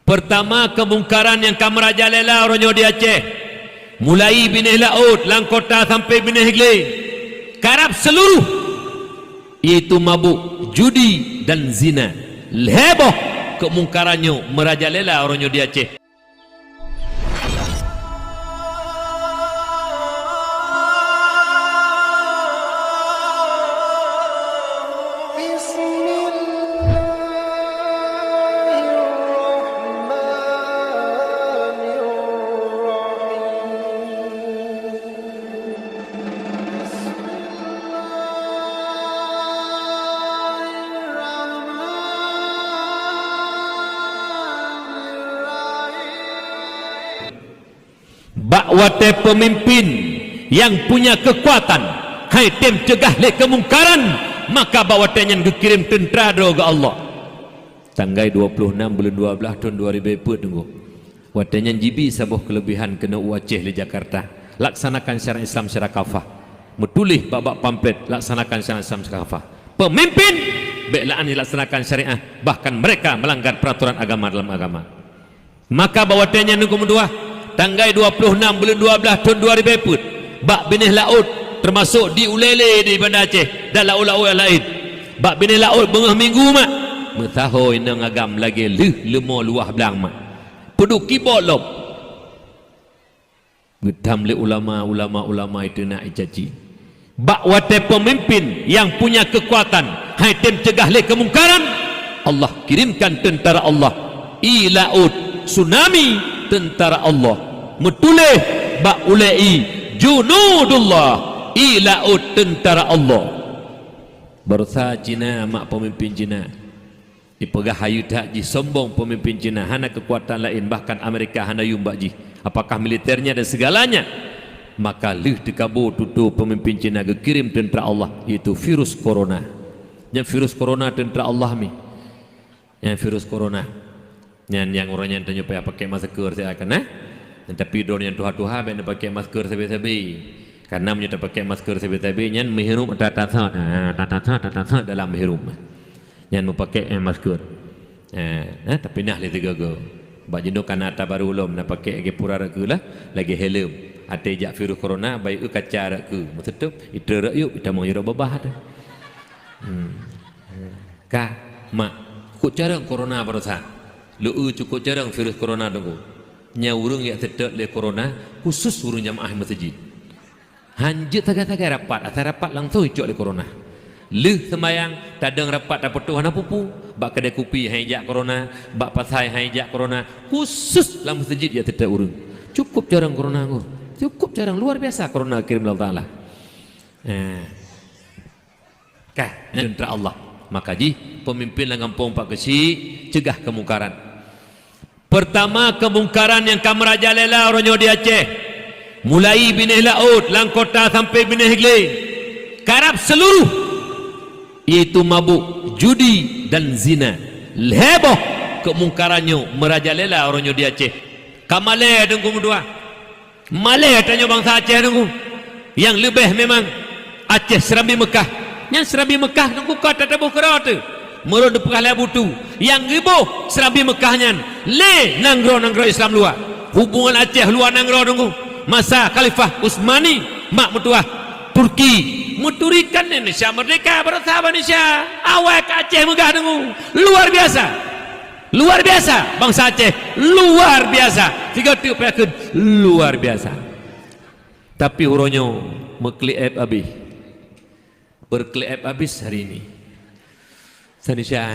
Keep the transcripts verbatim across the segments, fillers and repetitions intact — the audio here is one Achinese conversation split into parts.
Peurtama keumungkaran nyang ka meurajalela uroe nyoe di Aceh, mulai binéh laôt lam kota sampai binéh glé, karab seuluruh, iaitu mabök, judi dan zina. Lhée boh keumungkaran nyoe meurajalela uroe nyoe di Aceh. Bak watée peumimpin nyang punya keukuatan hai tem ceugah lé keumungkaran, maka bak watée nyan geukirém teuntra droe geuh Allah. Tanggai dua ploh nam buleuen dua blaih thon dua ribée peuet teungku. Watée nyan jibi saboh keuleubihan keunoe u Aceh lé Jakarta, laksanakan syariat Islam secara kafah. Meutuléh bak-bak pamflet, laksanakan syariat Islam secara kafah. Peumimpin bék la'an jilaksanakan syariat, bahkan mereka melanggar peraturan agama dalam agama. Maka bak watée nyan teungku meutuah, tanggai dua ploh nam buleuen dua blaih thon dua ribée peuet, bak binéh laôt, teumasok di ulée lé di Banda Aceh dan laôt-laôt nyang laén. Bak binéh laôt beungoh minggu mak, meusaho inong agam lagée lheueh leumo luwah blang mak. Peuduek kibok lom. Geutam lé ulama, ulama-ulama itu nak icaci. Bak watée peumimpin nyang punya keukuatan hai tem ceugah lé keumungkaran, Allah kirimkan teuntara Allah, ie laôt, tsunami, teuntara Allah. Meutuléh bak ulée ie, junudullah, ie laôt teuntara Allah. Barosa Cina mak peumimpin Cina. Ipeugah hayeu that jih sombong peumimpin Cina, hana keukuatan laén, bahkan Amerika hana yuem bak jih. Apakah militernya dan segalanya? Maka lheueh teukabo tutoe peumimpin Cina geukirém teuntra Allah, iaitu virus corona. Nyan virus corona teuntra Allah mi. Nyan virus corona. Nyan nyang uroe nyan tanyoe payah pakai masker siat kan, eh? Tapi droeneuh nyang tuha-tuha bék neupakai masker sabe-sabe. Karena meunyoe tapakai masker sabe-sabe nyan meuhirup ata-ata sot. Ha, ata-ata sot, ata-ata sot dalam meuhirup. Nyan meupakai, eh, masker. Eh, eh, tapi nah lé sigoe-goe. Bak jinoe kana ata barô lom na pakai lagée pura rot keue lah, lagée helm. Até jak virus corona, bayeue kaca rot keue. Meuseutôt, ite rot yup, itamong irot babah tu. Hmm. Ka, mak, cukôp carông corona barosa. Leu cukôp carông virus corona teungku. Nyan ureuëng jak seutôt lé corona, khusus ureuëng jamaah meuseujid. Han jeuet sagai-sagai rapat, asai rapat langsong icok lé corona. Lheueh seumayang, tadong rapat tapeutoh hana peue-peue. Bak keudée kupi han ijak corona, bak pasai han ijak corona, khusus lam meuseujid jak seutôt ureuëng. Cukôp carông corona teungku. Cukôp carông, luar biasa corona kirém Allah Taala. Eh. Kah, nyan teuntra Allah. Maka jih, peumimpin lam gampông Pak Keuchik, ceugah keumungkaran. Peurtama keumungkaran nyang ka meurajalela uroe nyoe di Aceh, mulai binéh laôt lam kota sampai binéh glé, karab seuluruh, iaitu mabök, judi dan zina. Lhée boh keumungkaran nyoe meurajalela uroe nyoe di Aceh. Ka malée teungku meutuah. Malée tanyoe bansa Aceh teungku. Nyang leubeh memang Aceh Seurabi Meukah. Nyan Seurabi Meukah teungku ka tataboh keudroe teuh. Meurot teupeugah lé Abu Tu. Nyang geuboh Seurabi Meukah nyan lé nanggroe-nanggroe Islam luwa. Hubungan Aceh luwa nanggroe teungku. Masa Khalifah Utsmani mak meutuah Turki. Meuturi kan Indonesia merdeka, barosa Indonesia. Awai ka Aceh meugah teungku. Luar biasa. Luar biasa bansa Aceh, luar biasa. Tiga tu payah kheun, luar biasa. Tapi uroe nyoe meuklieb abéh. Beuklieb abéh hari ini. Sanisya.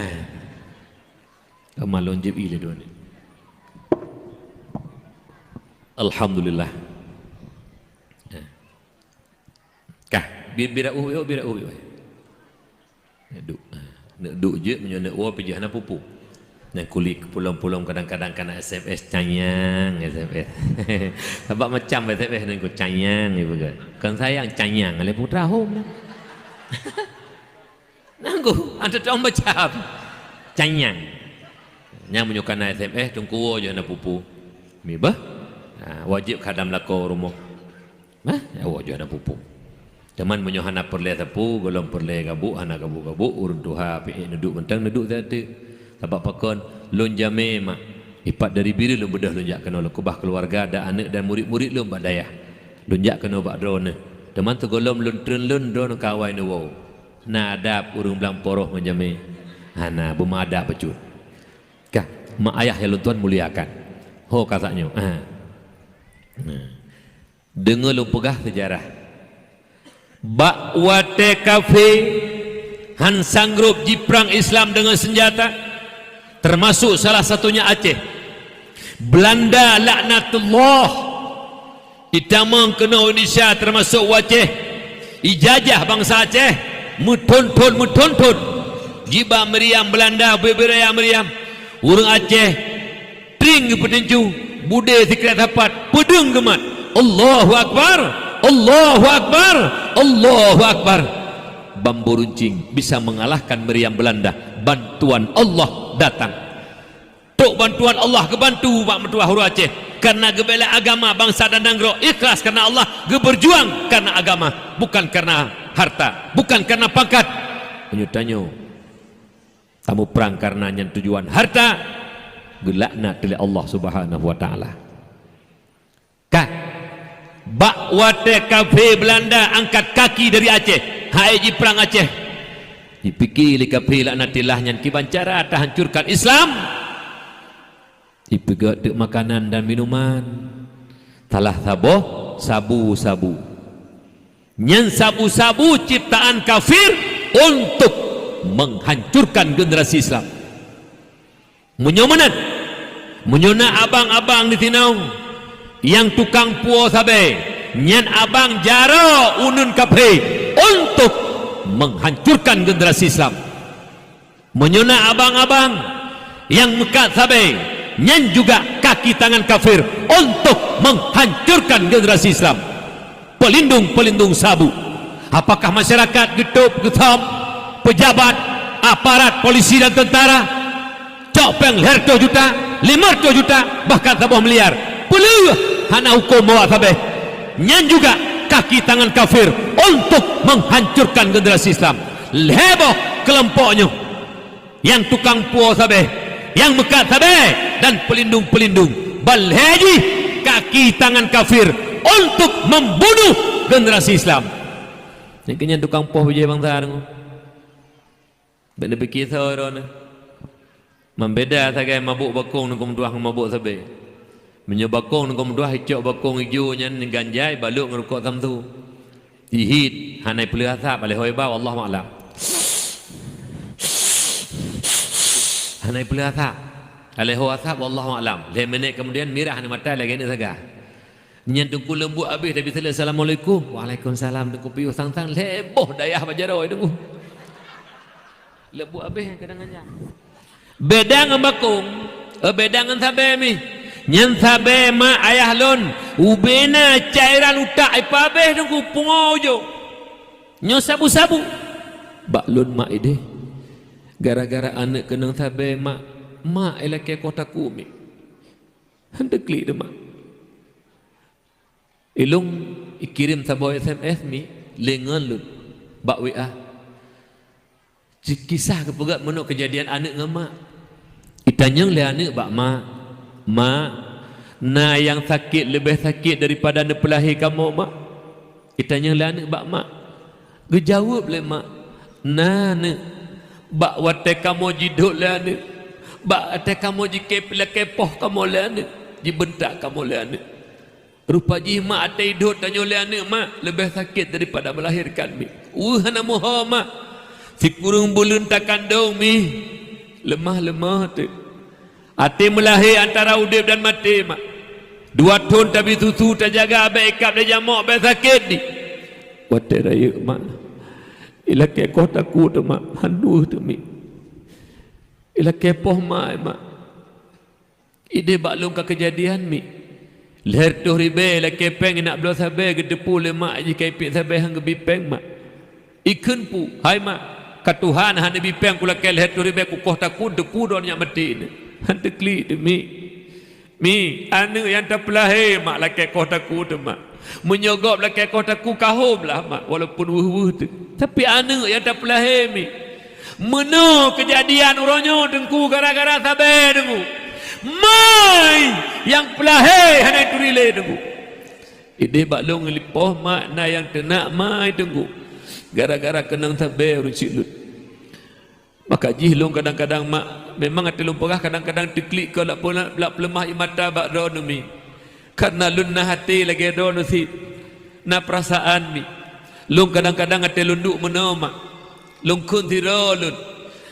Kamalon jeb ile dua ni. Alhamdulillah. Ya. Kah, bi-, bira uh, bira uh, bira uh. Neuk duek. Neuk duek jeuet, meunyoe neuk woe pih jih hana peue-peue. Nyang kuli keupulom-pulom kadang-kadang kana S M S, "Canyang," S M S. Sabab macam S M S nyan ku, "Canyang," ipeugah. Kon sayang, "Canyang," lé putra hom nyan. Nangku, ada tahu macam. "Canyang." Nyang meunyoe kana S M S, teungku woe jih hana peue-peue. Mi bah? Ha, wajéb khadam lakoe rumoh. Nah, awak jih hana peue-peue. Teuma meunyoe hana peureulée sapeue, gohlom peureulée gabuk, hana gabuk-gabuk, ureuëng tuha pih neuduek mantong neuduek sateuk. Sabab pakon, lôn jamé mak, Ipat dari Bireuen lôn beudôh lôn jak keunoe, lôn keubah keuluwarga dan aneuëk dan murit-murit lôn bak dayah. Lôn jak keunoe bak droeneuh. Teuma sigohlom lôn treun lôn, droeneuh ka awai neuwoe. Na adab ureuëng blang poroh ngon jamé. Hana, beuma adab bacut. Ka, mak ayah nyang lôn tuan muliakan. Ho ka saat nyoe. Ha. Nah. Deungoe lôn peugah seujarah. Bak watée kafé han sanggob jiprang Islam deungon seunjata, teumasok salah satunya Aceh. Beulanda laknatullah itamong keunoe Indonesia, teumasok u Aceh, ijajah bansa Aceh meuthon-thon, meuthon-thon. Jiba meriam Beulanda, bubé raya meriam. Ureuëng Aceh tring geupeutincu, budé sikrék sapat, peudeueng geumat. Allahu Akbar! Allahu Akbar! Allahu Akbar! Bambu runcing bisa mengalahkan meriam Belanda. Bantuan Allah datang. Trok bantuan Allah geubantu bak meutuah ureuëng Aceh. Karena geubela agama, bansa dan nanggroe, ikhlas karena Allah, geubeurjuang karena agama, bukan karena harta, bukan karena pangkat. Meunyoe tanyoe tamuprang karena nyan tujuan harta, geulaknat lé Allah Subhanahu wa Taala. Ka, bak watée kafé Beulanda angkat kaki dari Aceh, hai jiprang Aceh, jipike lé kafé laknatillah nyan kiban cara tahancurkan Islam. Jipeugét teuk makanan dan minuman, salah saboh sabu-sabu. Nyan sabu-sabu ciptaan kafir untuk menghancurkan generasi Islam. Meunyoe meunan, meunyoe na abang-abang di sinoe nyang tukang puwoe sabe, nyan abang jaroe uneun kafé untuk menghancurkan generasi Islam. Meunyoe na abang-abang nyang meukat sabe, nyan juga kaki tangan kafir untuk menghancurkan generasi Islam. Pelindung-pelindung sabu. Apakah masyarakat geutôb geusom, pejabat, aparat polisi dan tentara? Cok péng lhèe reutôh juta, limong reutôh juta, bahkan saboh miliar. Peuleueh hana huköm bawa sabe. Nyan juga kaki tangan kafir untuk menghancurkan generasi Islam. Lhèe boh keulompok nyoe, nyang tukang puwoe sabe, nyang meukat sabe, dan pelindung-pelindung. Ban lhèe jih kaki tangan kafir untuk membunuh generasi Islam. Nyan keuh nyan tukang poh bijéh bansa deungoe. Bèk neupike soe droeneuh. Membeda sagai mabök bakong ngon meutuah ngon mabök sabe. Meunyoe bakong ngon meutuah, icok bakong ijo nyan ganja ibalot ngon rukok samsu. Ihiet, hana ipeuleueh asap, aléh ho iba, wallahu a'lam. Hana ipeuleueh asap. Aléh ho asap, wallahu a'lam. Lhèe minèt keumudian mirah aneuk mata lagèe aneuk saga. Nyan teungku leumbut abéh, tapi saleuem, "Assalamualaikum." "Waalaikumsalam." Teungku piôh sang-sang lhèe boh dayah bak jaroe teungku. Leumbut abéh kadang-kadang. Beda ngon bakong, eh, beda ngon sabe mi. Nyan sabe mak ayah lôn, ubena cairan utak ipabéh teungku pungo ujoe. Nyoe sabu-sabu. Bak lôn mak idéh. Gara-gara aneuk keunong sabe mak, mak ilakèe koh takue mi. Han teuklik teuma. Ilôn ikirém saboh S M S mi lé ngon lôn bak W A. Kisah geupeugah meunoe keujadian aneuk ngon mak. Itanyong lé aneuk bak mak, "Mak, na nyang sakét leubeh sakét daripada neupeulahé kamoe, Mak?" Itanyong lé aneuk bak mak. Geujaweueb lé mak, "Na, neuk, bak watée kamoe jidhôt lé aneuk, bak watée kamoe jikée lakée poh kamoe lé aneuk, jibeuntak kamoe lé aneuk. Rupa jih mak, watée idhôt tanyoe lé aneuk mak, leubeh sakét daripada melahirkan mi. Weueh hana meuho mak, sikureueng buleuen takandong mi, leumah-leumah teuk. Até meulahé antara udeb dan maté mak. Dua thon tabi susu, tajaga, bèk ikab lé jamok, bèk sakét di. Watée rayeuk mak, ilakée koh takue teuma, han deuh teumi. Ilakée poh mak, mak. Ideh bak lôn ka keujadian mi. Lhèe reutôh ribèe ilakée péng inak bloe sabèe, geuteupeue lé mak jih ka ipiek sabèe han geubi péng mak. Ikheun pu, 'Hai mak, ka Tuhan han neubi péng kulakée lhèe reutôh ribèe, kukoh takue, teupeue droeneuh nyak maté nyoe.' Han teuklik teumi. Mi, aneuk nyang tapeulahé mak lakée koh takue teuma. Meunyoe gob lakée koh takue, kahom lah mak, walaupun weueh-weueh teuk. Tapi aneuk nyang tapeulahé mi. Meunoe keujadian uroe nyoe teungku gara-gara sabèe teungku. Ma Nyang peulahé hana turi lé, Teungku. Idéh bak lôn ngon lipoh mak na nyang teunak mai, Teungku. Gara-gara keunong sabe ureuëng syiek lôn. Maka jih lôn kadang-kadang mak, memang até lôn peugah kadang-kadang teuklik keu lak peuleumah ie mata bak droeneuh mi. Kareuna lôn na até lagée droeneuh cit. Na peurasaan mi. Lôn kadang-kadang até lôn duek meunoe mak. Lôn kheun sidroe lôn,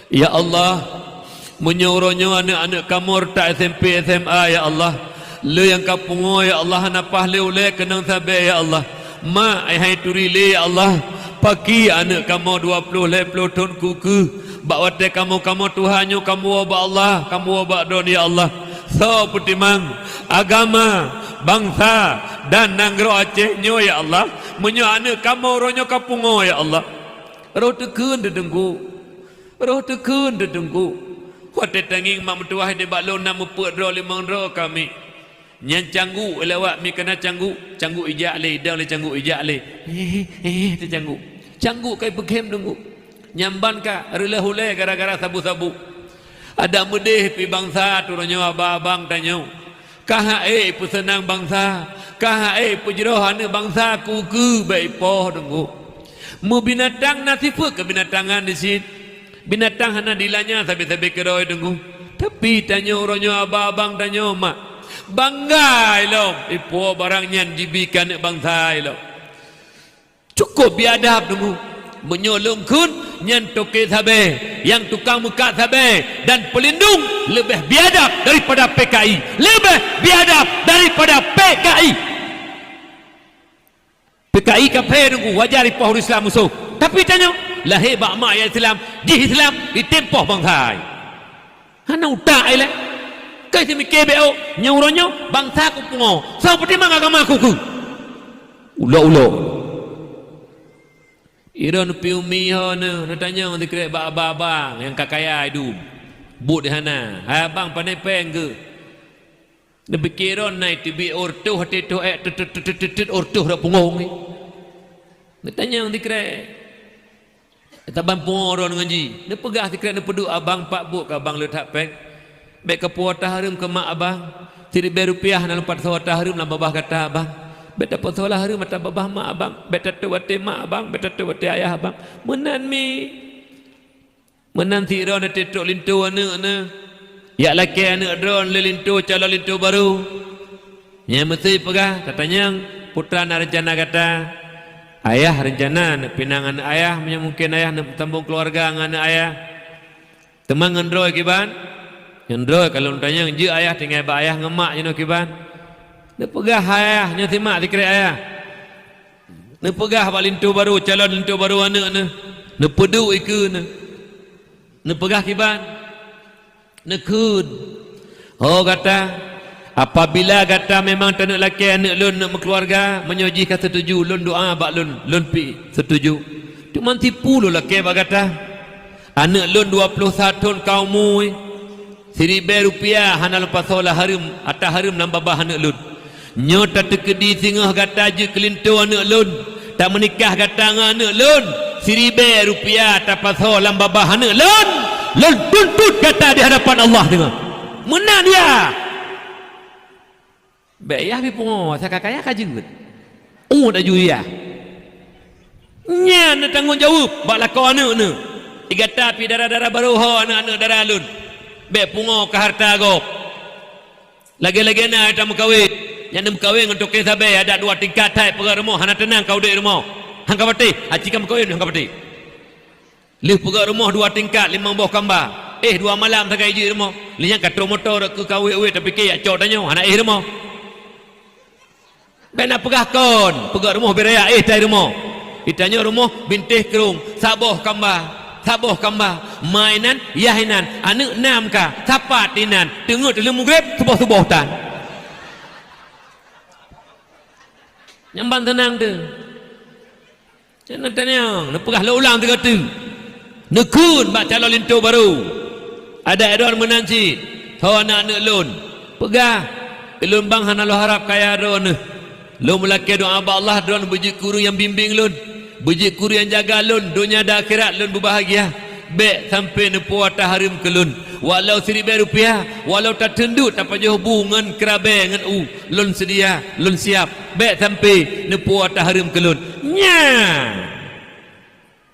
"Ya Allah, meunyoe uroe nyoe aneuëk-aneuëk kamoe reutak S M P, S M A, ya Allah, le nyang ka pungoe, ya Allah, hana paih lé ulée keunong sabe, ya Allah. Mak, ai hai turi lé, ya Allah, pakri aneuëk kamoe dua ploh lhée ploh thon keu-keu. Bak watée kamoe-kamoe tuha nyoe kamoe woe bak Allah, kamoe woe bak droeneuh, ya Allah. Soe peutimang agama, bansa, dan nanggroe Aceh nyoe, ya Allah, meunyoe aneuëk kamoe uroe nyoe ka pungoe, ya Allah." Roh teukheun teuh Teungku. Roh teukheun teuh Teungku. Watée tangieng mak meutuwah nibak lôn na meupeuet droe limong droe kami. Nyan cangguk lewat mi keuna cangguk, cangguk ijak lé, idong lé cangguk ijak lé. Éh, éh, teucangguk. Cangguk kai peugém Teungku. Nyang ban ka reuloh ulée gara-gara sabu-sabu. Adak meudeh pih bansa turoe nyoe abang-abang tanyoe. Ka han ék peuseunang bansa, ka han ék peujroh aneuëk bansa keu-keu bék ipoh Teungku. Meubinatang na sifeuet keubinatangan di sit. Binatang hana dilanya sabe-sabe keudroe Teungku. Tapi tanyoe uroe nyoe abang-abang tanyoe mak, bangga ilom ipuwoe barang nyan jibi keu aneuëk bansa ilom. Cukup biadab Teungku. Meunyoe lôn kheun nyan toke sabe nyang tukang meukat sabe dan peulindong leubeh biadab daripada P K I. Leubeh biadab daripada P K I. P K I kafé Teungku, wajar ipoh ureuëng Islam musoh. Tapi tanyoe lahé bak mak ayah Islam, jih Islam, item poh bansa. Hana utak ilée. Kai teumike bék, nyang uroe nyoe bansa ku pungoe. Soe peutimang agama ku keu? Ulok-ulok. Iron pi umi ho neu, neutanyong sikrek bak abang-abang nyang ka kaya idum. Buet di hana. Hai abang, pane péng keu? Neupike ron nai teubiet ortoh até toh ék, tut, tut, tut, tut, tut, ortoh rot pungoe. Neutanyong sikrek. Taban pungoe ron ngon jih. Neupeugah sikrek, neupeuduek abang, pat buet keu abang le that péng. Bék kapuwoe tahareuem keu mak abang. Siribée rupiah na lôn pasoe tahareuem lam babah gata abang. Bék tapasoe lah hareuem ata babah mak abang. Bék tatôb até mak abang, bék tatôb até ayah abang. Meunan mi. Meunan sidroe na teutrok linto aneuëk na. Jak lakée aneuëk droe lé linto, calon linto barô. Nyan meusti peugah, tatanyong, peue na reuncana gata? Ayah reuncana neupinang aneuëk ayah, meunyoe mungken ayah neusambong keuluwarga ngon aneuëk ayah. Teuma ngon droe kiban? Ngon droe ka lôn tanyong, jeuet ayah tinggai bak ayah ngon mak jinoe kiban? Neupeugah hai ayah, nyoe simak sikrek ayah. Neupeugah bak linto barô, calon linto barô aneuëk na. Neupeuduek ikeue na. Neupeugah kiban? Neukheun, "Ho gata, apabila gata memang taneuk lakée aneuëk lôn neuk meukeuluwarga, meunyoe jih ka seutuju, lôn doá bak lôn, lôn pih seutuju. Teuma sipeue lôn lakée bak gata? Aneuëk lôn dua ploh sa thon ka umu, siribée rupiah hana lôn pasoe lah hareuem, ata hareuem lam babah aneuëk lôn. Nyoe tateukeudi singoh gata jeuet keu linto aneuëk lôn, tameunikah gata ngon aneuëk lôn, siribée rupiah tapasoe lam babah aneuëk lôn, lôn tuntot gata di hadapan Allah teungoh." Meunan ya. Bék yah pih pungoe, asai ka kaya ka jeuet. Uet aju yah. Nyan neutanggong jaweueb bak lakoe aneuëk na. Di gata pih dara-dara barô ho aneuëk-aneuëk dara lôn. Bék pungoe keu hareuta gob. Lagée-lagée na ata meukawen. Nyan neumeukawen ngon toke sabe, adak dua tingkat that peugah rumoh, hana teunang ka udeb rumoh. Han ka patéh, aci ka meukawen han ka patéh. Lheueh peugah rumoh dua tingkat, limong boh kamba. Éh, dua malam sagai jeuet rumoh. Lheueh nyan ka trok moto rot keu ka uwét-uwét, tapike jak cok tanyoe, hana éh rumoh. Bék na peugah kon, peugah rumoh beu raya, éh, tai rumoh. Itanyoe rumoh bintéh krông, saboh kamba, saboh kamba. Ma inan, yah inan, aneuëk nam ka, sapat inan, teungeut lheueh mugreb, suboh-suboh tan. Nyan ban teunang teuh. Nyan neutanyong, neupeugah lôn ulang sigoe teuk. Neukheun bak calon linto barô. Adak droe meunan cit, ho aneuëk-aneuëk lôn. Peugah, "Ulôn bang hana lôn harab kaya droeneuh. Lôn meulakée doá bak Allah droeneuh beujeuet keu ureuëng nyang bimbéng lôn, beujeuet keu ureuëng nyang jaga lôn, donya dan akhirat lôn beubahgia. Bék sampoe neupuwoe ata hareuem keu lôn, walau siribée rupiah, walau tateunduk tapajoh bu ngon keurabée ngon u, lôn seudia, lôn siab. Bék sampoe neupuwoe ata hareuem keu lôn. Nyan!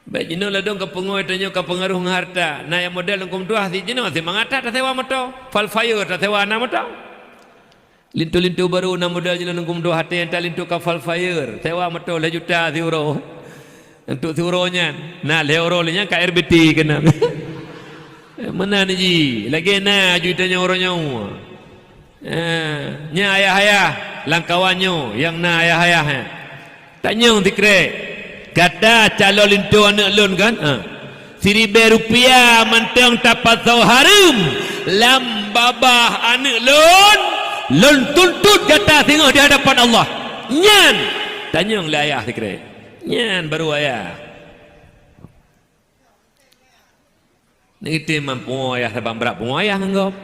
Bék jinoe ladôm ka peungui tanyoe ka peungaruh ngon hareuta. Na nyang model Teungku meutuah, si jinoe si mangat that tasewa moto, Vellfire tasewa na moto. Linto-linto barô na model jinoe Teungku meutuah, até nyang talinto ka Vellfire, sewa moto lhée juta siuroe. Untuk siuroe nyan, na lhée uroe lé nyan ka R B T keunan. Meunan jih, lagée na aju tanyoe uroe nyoe. Eh, nyan ayah-ayah, lam kawan nyoe nyang na ayah-ayah, eh. Tanyong sikrek, gata calon linto aneuëk lôn kan? Ha. Siribée rupiah mantong tapasoe hareuem lam babah aneuëk lôn, lôn tuntot gata singoh di hadapan Allah. Nyan, tanyong lé ayah sikrek. Nyan baru ayah. Neutem mampu ayah saban brat pungo ayah ngon gob.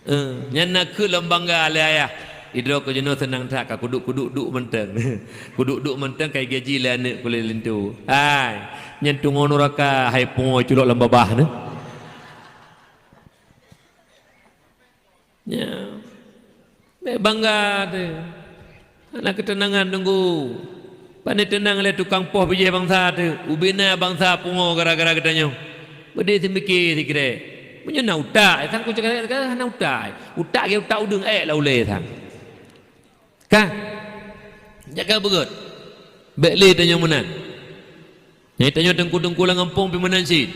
Eh, nyan na kheueh lom bangga lé ayah. Idroe keu jinoe seunang that ka kuduek-kuduek duek mantong. Kuduek-duek mantong ka gaji lé aneuëk kulét linto. Hai, nyan tungoe nuraka hai pungo culok lam babah nyoe. Ya. Bék bangga teuh. Hana keuteunangan teungku. Pane teunang lé tukang poh bijéh bansa teuh. Ubena bansa pungo gara-gara geutanyoe. Beudé seumiké sikrek. Meunyoe na utak, sang kucak hana utak. Utak gé utak udeueng ék lam ulée sang. Ka? Jaga beugét. Bék lé tanyoe meunan. Nyang tanyoe teungku-teungku lam gampông pih meunan cit.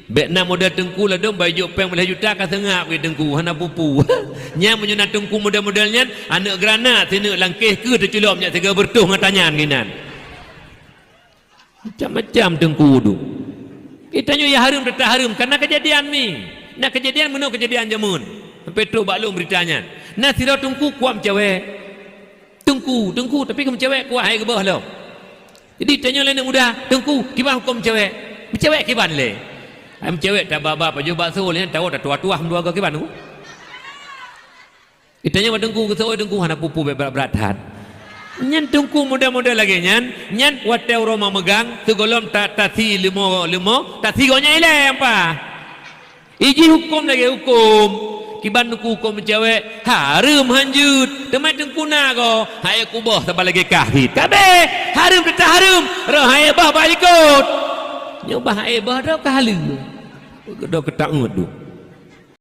Bék na model teungku ladôm bai jok péng lhée juta ka seungab gét teungku, hana pupu. Nyan meunyoe na teungku model-model nyan, aneuëk granat sineuk langkéh keu teuculop nyak sigoe beureutoh ngon tanyan ginan. Macam-macam teungku duek. Geutanyoe ya hareuem teutap hareuem, kana keujadian mi. Na keujadian meunoe keujadian jameun. Sampai trok bak lôn beurita nyan. Na sidroe teungku kuat meucewek. Teungku, teungku, tapi keu meucewek kuat hai geuboh lom. Jadi tanyoe lé aneuëk muda, teungku, kiban hukôm meucewek? Meucewek kiban lé? Hai meucewek taba-ba pajoh bakso lé nyan tawoe tatuah-tuah meudua goe kiban teungku. Geutanyoe bak teungku, geuseuôt teungku hana pupu bék brat-brat that. Nyan teungku model-model lagée nyan, nyan watée uroe ma meugang, sigohlom ta-, tasi leumo-leumo, tasi gobnyan ilée ampa. Iji hukôm lagée hukôm. Kiban teungku hukôm meucewek, hareuem hanjeuet. Teuma teungku na goe, hai kuboh saban lagée kah cit. Ka bék, hareuem teutap hareuem, roh hai boh bak likot. Nyoe bah hai boh droe ka haleue. Droe keutak ngeut duek.